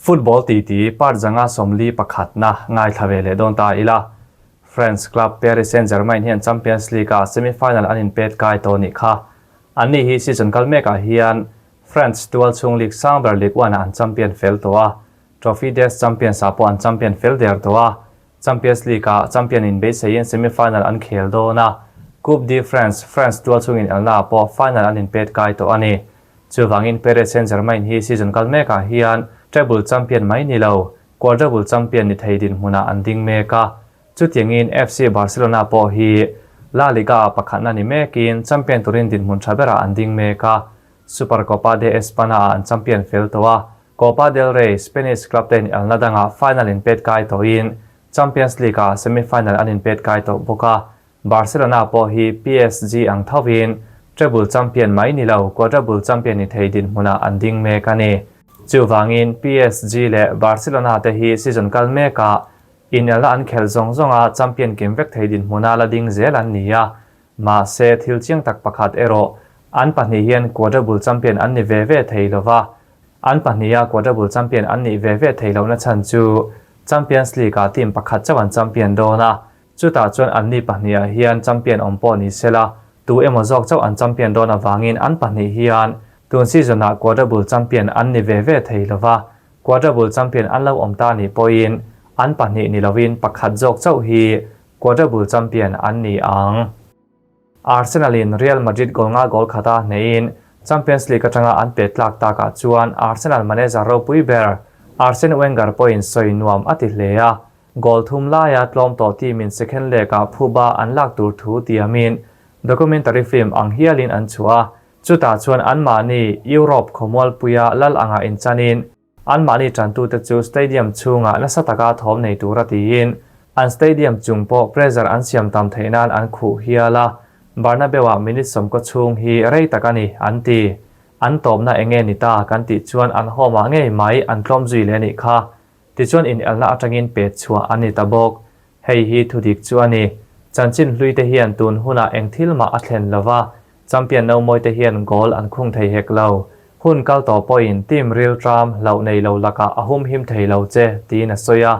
Football titi part 140 pakhatna ngaithla ve leh dawn ta ila. France club Paris Saint-Germain hian Champions League-ah semi-final an inpet kai tawh nih kha. Anni hi season kal mekah hian France tualchhung league sang ber Ligue 1-ah an champion fel tawh a, Trophy des Champions-ah pawh an champion fel der tawh a. Champions League-ah champion inbeiseiin semi-final an khel dawn a, Coupe de France, France tualchhung inelnaah pawh final an inpet kai tawh a ni. Chuvangin Paris Saint-Germain hi season kal mekah hian treble champion mai ni lo, quadruple champion ni thei dinhmunah an ding mek a. Chutiangin FC Barcelona pawh hi La Liga-ah pakhatna ni mekin champion turin dinhmun tha berah an ding mek a. Supercopa de Espana-ah an champion fel tawh a, Copa del Rey, Spanish club te inelna dangah final inpet kai tawhin Champions League-ah semi-final an inpet kai tawh bawk a. Barcelona pawh hi PSG ang thovin treble champion mai ni lo, quadruple champion ni thei dinhmunah an ding mek a ni. Chuvangin PSG leh Barcelona te hi season kal mekah inelna an khelh zawng zawnga champion kim vek thei dinhmuna la ding zel an ni a. Mahse thil chiang tak pakhat erawh an pahnih hian quadruple champion an ni ve ve thei lova, An pahniha quadruple champion an nih ve ve theih lohna chhan chu Champions League-ah team pakhat chauh an champion dawn a, chutah chuan anni pahnihah hian champion awm pawh ni sela, tu emaw zawk chauh an champion dawn avangin an pahnih hian tun season-ah quadruple champion an ni ve ve thei lova, quadruple champion an lo awm ta nih pawhin an pahnih ni lovin pakhat zawk chauh hi quadruple champion an ni ang. Arsenal-in Real Madrid goal nga goal khata hneiin Champions League atanga an pet tlak takah chuan Arsenal manager ropui ber Arsene Wenger pawhin sawi nuam a ti hle a, goal thum laia tlawm tawh team-in second leg-ah phuba an lak tur thu tiamin documentary film ang hialin an chhuah a, chutah chuan anmahni Europe khawmualpuia lal anga inchanin Anmahni tantute chu stadium chhungah nasa taka thawm nei tura tiin an stadium chung pawh pressure an siam tam theih nan an khuh hial a, Bernabeu-ah minute sawmkaw chhung hi rei tak a ni, an ti. An tawpna eng nge ni ta kan tih chuan an home-ah ngei mai an tlawm zui leh a nih kha. Tichuan inelna atangin pet chhuah an ni ta bawk. Hei hi thudik chu a ni. Chanchin hluite hian tun hunah eng thil mah a thlen lo va, Champion Nomawi te hian goal an khung thei hek lo. Hun kal tawh pawhin team ril tram hlauh nei lo lakah a humhim thei lo che, tiin a sawi a.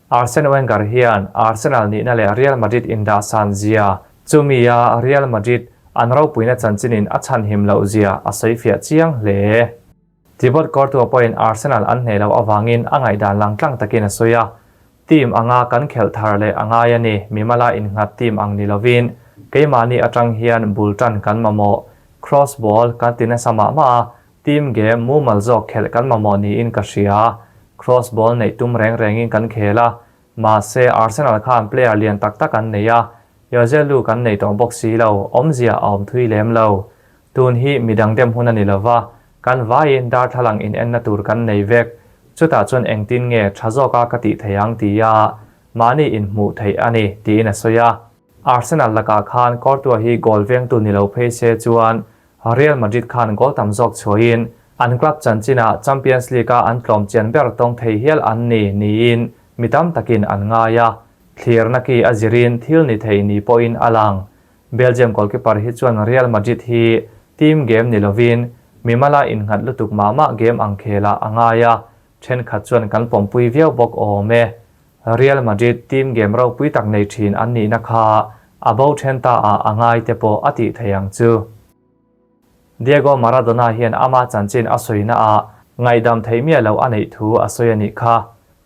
Arsene Wenger hian Arsenal nihna leh Real Madrid indahsan zia, chumi a Real Madrid an ropuina chanchinin a chhanhim loh zia a sawifiah chiang hle. Thibaut Courtois pawhin Arsenal an hneh loh avangin a ngaihdan lang tlang takin a sawi a, Team anga kan khelh thar leh a ngai a ni, mimala innghat team ang ni lovin keimahni atang hian bul tan kan mamawh. Cross ball kan ti nasa mah mah a, team game mumal zawk khelh kan mamawh niin ka hria. Cross ball neih tum reng rengin kan khel a, mahse Arsenal khan player lian tak tak an nei a, Joselu kan nei tawh bawk si lo, awmzia a awm thui lem lo. Tun hi midang dem hun a ni lova, kan vaiin darthlalang in enna tur kan nei vek. Chutah chuan engtin nge tha zawka ka tih theih ang tia mahni inhmuh theih a ni, tiin a sawi a. Arsenal lakah khan Courtois hi goal vengtu ni lo phei se chuan Real Madrid khan goal tam zawk chhuahin an club chanchinah Champions League-a an tlawm chian ber tawng thei hial an ni niin mi tam takin an ngai a. Thlirna ki a zirin thil ni thei ni pawhin a lang. Belgium goalkeeper hi chuan Real Madrid hi team game ni lovin mimala innghat lutuk mah mah game ang khelah a ngai a, thenkhat chuan kan pawmpui viau bawk awm e. Real Madrid team game ropui tak nei thin an nihna kha a bo then ta ah a ngai te pawh a tih thei ang chu. Diego Maradona hian ama chanchin a sawina ah ngaihdam theih miah loh a neih thu a sawi a nih kha.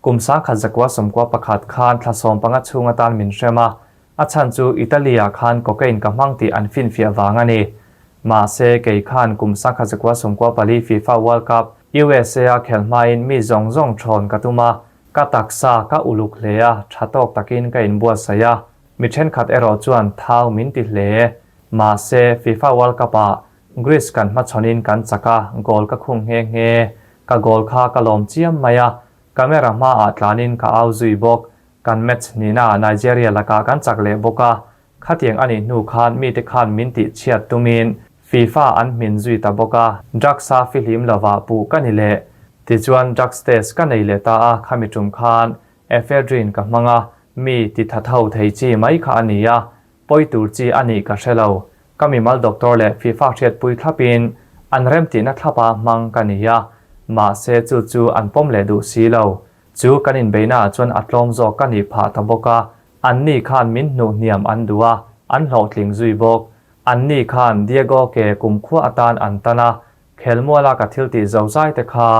Kum 1991 khan thla 15 chhung atan min hrem a, A chhan chu Italy-ah khan cocaine ka hmang tih an finfiah vang a ni. Mahse, kei khan kum 1994 FIFA World Cup USA-a khelh hmain mi zawng zawng thawn ka tum a, ka taksa ka uluk hle a, tha tawk takin ka inbuatsaih a. Mi thenkhat erawh chuan thau min ti hle. Mahse, FIFA World Cup-ah Greece kan hmachhawnin kan chak a, goal ka khung nghe nghe. Ka goal kha ka lawm chiam mai a, camera hmaah tlanin ka au zui bawk. Kan match nihna Nigeria lakah kan chak leh bawk a, khatiang a nih hnu khan mite khan min tih chhiat tumin FIFA an hmin zui ta bawk a, drugs a fihlim lovah puh ka ni leh. Tichuan drugs test ka nei leh ta a, khami tum khan ephedrine ka hmang a, mi ti tha tho thei chi mai kha a ni a, pawi tur chi a nih ka hre lo. Ka mimal doctor leh FIFA hriatpui thlapin an remtihna thlapa hmang ka ni a. Mahse chu chu an pawm leh duh si lo. Chu kan inbeihnaah chuan a tlawm zawk ka nih phah ta bawk a, anni khan min hnuh hniam an duh a, an hlawhtling zui bawk. Anni khan Diego ke kumkhua atan an tan a, khelmuala ka thil tih zo zai te kha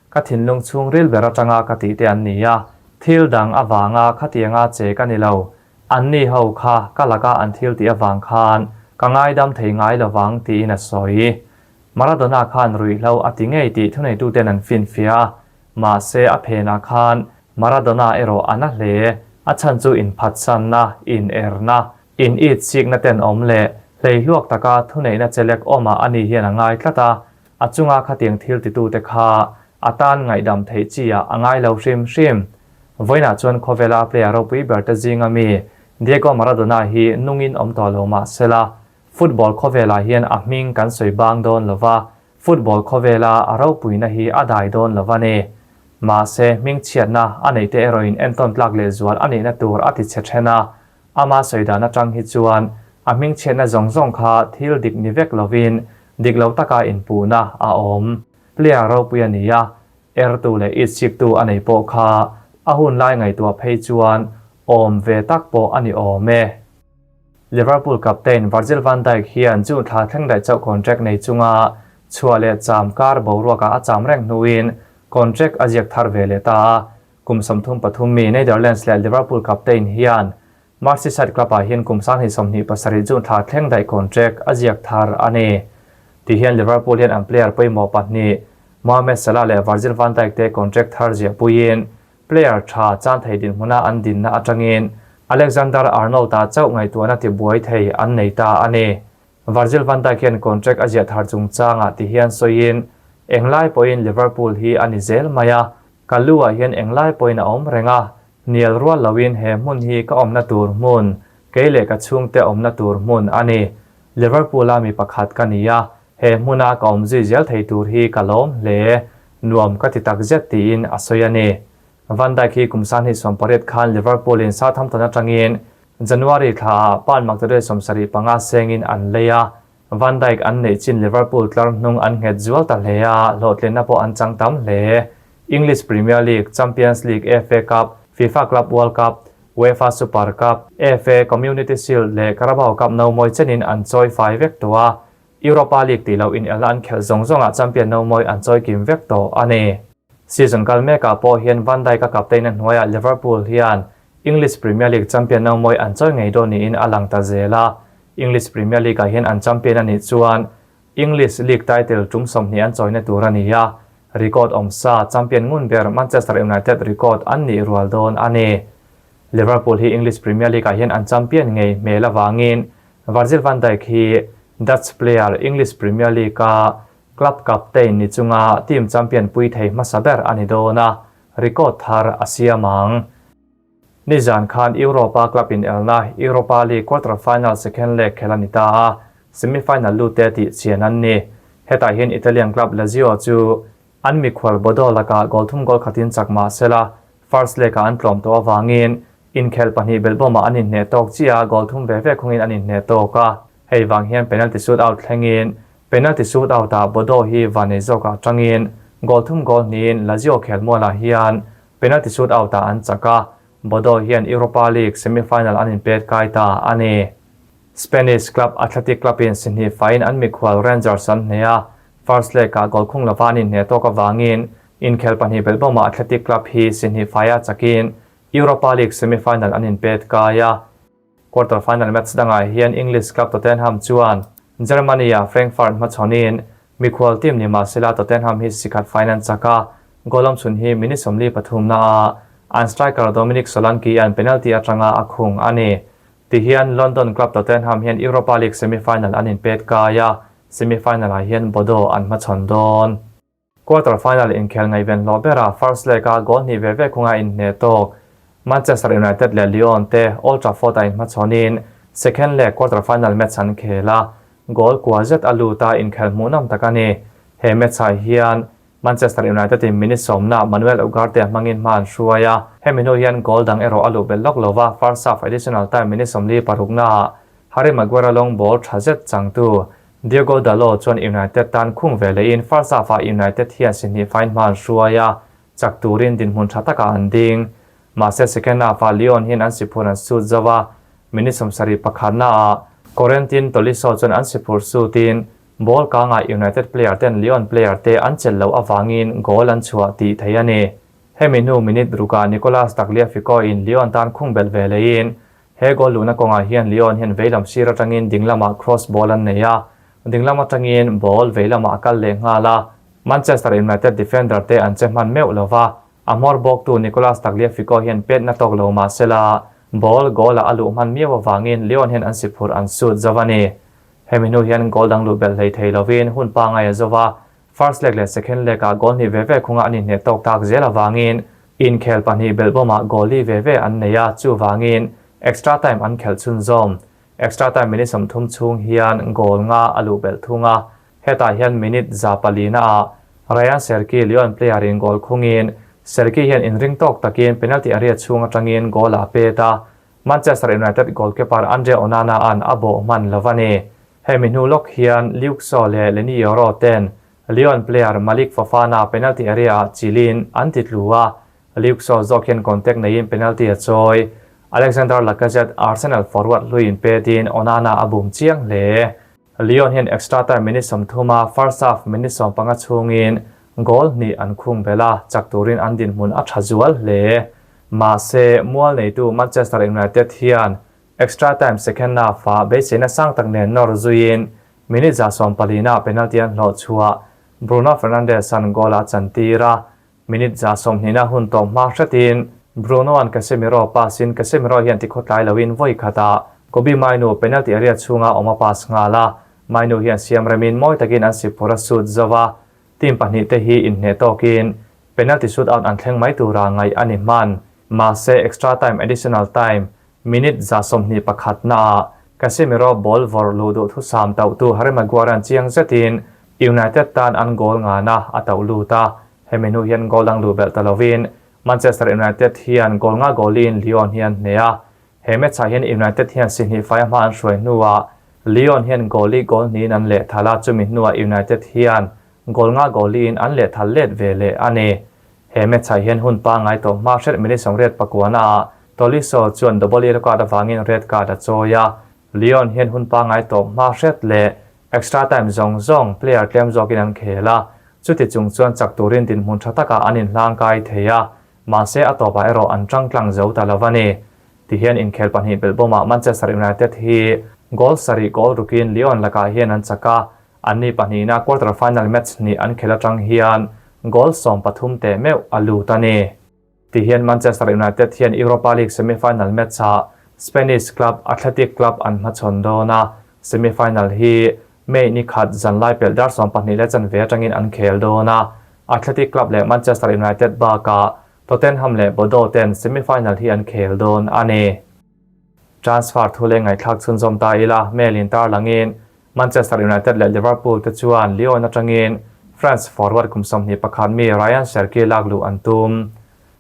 ka thinlung chhungril ber atanga ka tih te an ni a, thil dang avanga khatianga che ka ni lo. Anni ho kha ka laka an thil tih avang khan ka ngaidam thei ngai lovang tiin a sawi. Maradona khan ruihhlo a ti ngei tih thuneituten an finfiah a, Mahse a phenah khan Maradona erawh a na hle, a chhan chu inphatsanna, inerna, in it sikna tenawm leh hleihluak taka thuneihna chelek awmah ani hian a ngai tlat a, a chunga khatiang thil titute kha a tan ngaihdam theih chi ah a ngai lo hrim hrim. Vawiinah chuan khawvela player ropui ber te zinga mi Diego Maradona hi nungin awm tawh lo mah sela, football khawvelah hian a hming kan sawi bang dawn lova, Football khawvela a ropuina hi a dai dawn lo a ni. Mahse, hmingchhiatna a neih te erawhin entawn tlak lehzual a nihna tur a ti chhe then a. Ama sawi dan atang hi chuan a hmingchhiatna zawng zawng kha thil dik ni vek lovin dik lo taka inpuhna a awm. Player ropui a ni a, ertu leh itsiktu a nei pawh kha a hun lai ngaihtuah phei chuan awm ve tak pawh a ni awm e. Liverpool captain Virgil van Dijk hian June thla thleng daih chauh contract nei chunga chhuah leh cham kar boruakah a cham reng hnuin contract a ziak thar ve leh ta a. Kum 33 mi Netherlands leh Liverpool captain hian Merseyside club-ah hian kum 2027 June thla thleng daih contract a ziak thar a ni. Tihian Liverpool hian an player pawimawh pahnih Mohamed Salah leh Virgil van Dijk te contract thar ziahpuiin Player tha chan thei dinhmuna an dinna atangin Alexander Arnold-a chauh ngaihtuahna tibuai thei an nei ta a ni. Virgil van Dijk hian contract a ziah thar chungchangah ti hian sawiin, Englai pawhin Liverpool hi a ni zel mai a, ka lu-ah hian englai pawhin a awm reng a, hnial rual loin he hmun hi ka awmna tur hmun, kei leh ka chhungte awmna tur hmun a ni. Liverpool-a mi pakhat ka ni a, he hmuna ka awm zui zel thei tur hi ka lawm hle. Nuam ka ti tak zet tiin a sawi a ni. Van Dijk hi kum 2018 khan Liverpool-in Southampton atangin January thlaah pound maktaduai 75 sengin an lei a. Van Dijk an neih chin Liverpool tlar hnung an nghet zual ta hle a, hlawhtlinna pawh an chang tam hle. English Premier League, Champions League, FA Cup, FIFA Club World Cup, UEFA Super Cup, FA Community Shield leh Carabao Cup no mawi chenin an chawi fai vek tawh a. Europa League tih loh inelna an khelh zawng zawngah champion no mawi an chawi kim vek tawh a ni. Season kal mekah pawh hian Van Dijk a captain-a hnuaiah Liverpool hian English Premier League champion no mawi an chawi ngei dawn niin a lang ta zel a. English Premier League-ah hian an champion a nih chuan English League title tum 20 an chawina tur a ni a, record awm sa champion ngun ber Manchester United record an nih rual dawn a ni. Liverpool hi English Premier League-ah hian an champion ngei hmel avangin Virgil van Dijk hi Dutch player English Premier League-a club captain ni chunga team champion pui thei hmasa ber a ni dawn a, record thar a siam ang. Nizan khan Europa club inelna Europa League quarter-final second leg khelh a ni ta a, semi-final lute tih chian an ni. Hetah hian Italian club Lazio chu an mikhual Bodo lakah goal thum goal khatin chak mah sela, first leg-ah an tlawm tawh avangin Inkhel pahnih belhbawmah an inhneh tawk chiah a, goal thum ve ve khawngin an inhneh tawk a. Hei vang hian penalty shootout thlengin penalty shootout-ah Bodo hi vanei zawkah tangin goal thum goal hnihin Lazio khelmualah hian penalty shootout-ah an chak a, Bodo hian Europa League semi-final an inpet kai ta a ni. Spanish club Athletic Club-in si hnih faiin an mikhual Rangers an hneh a, first leg-ah goal khung lova an inhneh tawk avangin inkhel pahnih belhbawmah Athletic Club hi si hnih faia chakin Europa League semi-final an inpet kai a, quarter-final match dangah hian English club Tottenham chuan Germany-ah Frankfurt hmachhawnin mikhual team ni mahsela Tottenham hi sikhat fine an chak a, goal awmchhun hi minute 43-ah an striker Dominic Solanke-a'n penalty atanga a khung a ni. Tihian London club Tottenham hian Europa League semi-final an inpet kai a, semi-final-ah hian Bodo an hmachhawn dawn. Quarter final inkhel ngaihven hlawh bera first leg-a goal hnih ve ve khunga inhneh tawk Manchester United leh Lyon te Old Trafford-ah inhmachhawnin second leg quarter final match an khel a, goal kua zet a lut a, inkhel hmuhnawm tak a ni. He match-ah hian Manchester United-in minute sawmna Manuel Ugarte hmangin hma an hruai a, hemi hnu hian goal dang erawh a luh belh lawk lo va, first half additional time minute 46-naah Harry Maguire-a long ball tha zet changtu. Diogo Dalot chuan United tan khung ve lehin first half-ah United hian si hnih fine hma an hruai a, chak turin dinhmun tha takah an ding. Mahse second half-ah Lyon hian an siphur an sut zo a, minute 71 naah Corentin Tolisso chuan an siphur sutin ball kangah United player ten Lyon player te an chelh loh avangin goal an chhuah tih theih a ni. Hemi hnu minute rukah Nicolas Tagliafico in Lyon tan khung belh ve lehin He goal luhna kawngah hian Lyon hian veilam sir atangin ding lamah cross ball an nei a, ding lam atangin ball vei lamah a kal leh nghal a, Manchester United defender te an che hman meuh lo va, a hmawr bawktu Nicolas Tagliafico hian petna tawk lo mah sela ball goal ah a luh hman miau avangin Lyon hian an si phurh an sut zo a ni. Hemi hnu hian goal dang luh belh hlei thei lovin hun pangai a zo va, First leg leh second leg ah goal hnih ve ve khunga an inhneh tawk tak zel avangin inkhel pahnih belhbawmah goal li ve ve an nei a, chuvangin extra time an khelh chhunzawm. Extra time minute 30 chhung hian goal nga a luh belh thung a, hetah hian minute 400 na ah Rayan Cherki Lyon player in goal khungin Cherki hian inring tawk takin penalty area chhung atangin goal a pet a, Manchester United goalkeeper Andre Onana an a bawh hman lo a ni. Hemi hnu lawk hian Luke Shaw leh Leny Yoro ten Lyon player Malick Fofana penalty area ah chilin an ti tlu a, Luke Shaw zawk hian contact neiin penalty a chawi. Alexander Lacazette Arsenal forward hluiin petin Onana a bum chiang hle. Lyon hian extra time minute 30 a first half minute 15 chhungin goal hnih an khung belh a, chak turin an dinhmun a tha zual hle. Mahse, mual neitu Manchester United hian extra time second half-ah beiseina sang tak nen nawr zuiin minute 14 ah penalty an hlawh chhuah Bruno Fernandes an goal a chantir a, minute 20 na hun tawp hma hretin Bruno an Casemiro pass in Casemiro hian tikhawtlai loin vawi khatah Kobbie Mainoo penalty area chhunga awm a pass nghal a, Mainoo hian siam remin mawi takin an siphur a sut zo a, team pahnih te hi inhneh tawkin penalty shootout an thleng mai tura ngaih a ni hman. Mahse extra time additional time minute 21 naah Casemiro ball vawrh luh duh thusam tauhtu Harry Maguire an chiang zetin United tan an goal ngana a tauh lut a, hemi hnu hian goal dang luh belh ta lovin Manchester United hian goal nga goalin Lyon hi an hneh a, he match ah hian United hian si hnih fai a hma an hruai hnuah Lyon hian goal i goal hnihin an leh thal a, chumi hnuah United hian goal nga goalin an leh thal let ve leh a ni. He match ah hian hun pangngai tawh hma hret minute 89 ah Tolisso chuan double yellow card avangin red card a chawi a, Lyon hian hun pangngai tawh hma hret leh extra time zawng zawng player tlem zawkin an khel a, chuti chung chuan chak turin dinhmun tha takah an inhlangkai thei a, mahse a tawpah erawh an tangtlang zo ta lo a ni. Tihian inkhel pahnih belhbawmah Manchester United hi goal sarih goal rukin Lyon lakah hian an chak a, anni pahnihna quarter final match hnih an khel atang hian goal 13 teh meuh a lut a ni. Tihian Manchester United hian Europa League semi-final match-ah Spanish club Athletic Club an hmachhawn dawn a, semi-final hi May ni khat zanlai pelh dar 12:15 atangin an khel dawn a, Athletic Club leh Manchester United bakah Tottenham leh Bordeaux ten semi-final hi an khel dawn a ni. Transfer thu leh ngaihthlak chhunzawm ta ila, Mail in tarlangin Manchester United leh Liverpool te chuan Lyon atangin France forward kum 21 mi Rayan Cherki lak luh an tum.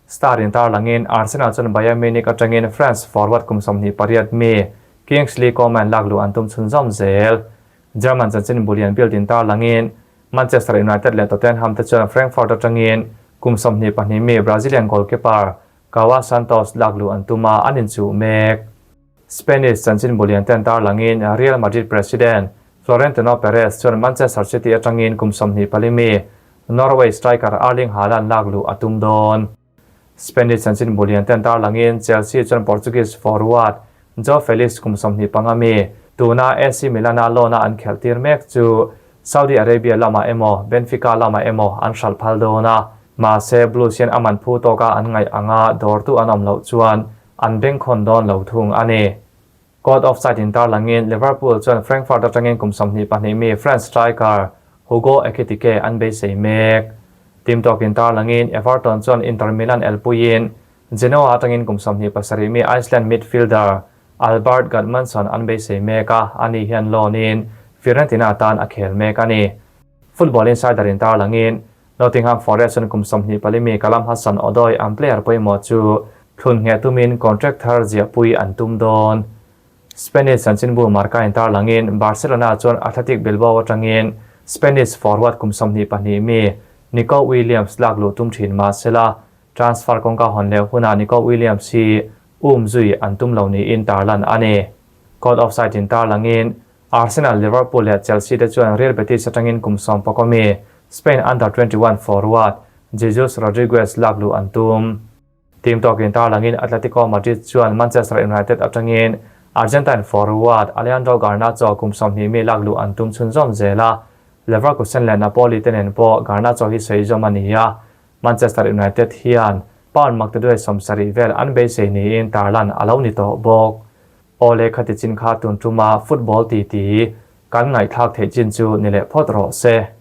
Star in tarlangin Arsenal chuan Bayern Munich atangin France forward kum 28 mi Kingsley Coman lak luh an tum chhunzawm zel. German chanchin bulian Bild in tarlangin Manchester United leh Tottenham te chuan Frankfurt atangin kum 22 mi Brazilian goalkeeper Kaua Santos lak luh an tum a, an inchuh mek. Spanish chanchin bulian ten tarlangin Real Madrid president Florentino Perez chuan Manchester City atangin kum 24 mi Norway striker Erling Haaland lak luh a tum dawn. Spanish chanchin bulian ten tarlangin Chelsea chuan Portuguese forward Joao Felix kum 25 mi tuna AC Milan a loan a an khelh tir mek chu Saudi Arabia lamah emaw Benfica lamah emaw an hralh phal dawn a, mahse Blues hian a man phu tawka an ngaih anga dawrtu an awm loh chuan an bengkhawn dawn lo thung a ni. Caught offside in tarlangin Liverpool chuan Frankfurt atangin kum 22 mi France striker Hugo Ekitike an beisei mek. Team tawkin tarlangin Everton chuan Inter Milan elpuiin Genoa atangin kum 27 mi Iceland midfielder Albert Gudmundsson an beisei mek a, ani hian loan-in Fiorentina tan a khel mek a ni. Football Insider in tarlangin Nottingham Forest chuan kum 24 mi Callum Hudson-Odoi an player pawimawh chu thlun ngheh tumin contract thar ziahpui an tum dawn. Spanish chanchinbu Marca in tarlangin Barcelona chuan Athletic Bilbao atangin Spanish forward kum 22 mi Nico Williams lak luh tum thin mah sela, transfer kawngka hawn leh hunah Nico Williams hi um zui an tum lo niin tarlan a ni. Caught Offside in tarlangin Arsenal, Liverpool leh Chelsea te chuan Real Betis atangin kum sawm pawk awmi Spain Under 21 forward Jesus Rodriguez lak luh an tum. Team tawkin tarlangin Atletico Madrid chuan Manchester United atangin Argentine forward Alejandro Garnacho kum 20 mi lak luh an tum chhunzawm zel a, Leverkusen leh Napoli te nen pawh Garnacho hi sawi zawm a ni a, Manchester United hian pound maktaduai 70 vel an beisei niin tarlan a lo ni tawh bawk. Aw le khati chin kha tun tuma football titi kan ngaihthlak theih chin chu ni leh phawt rawh se.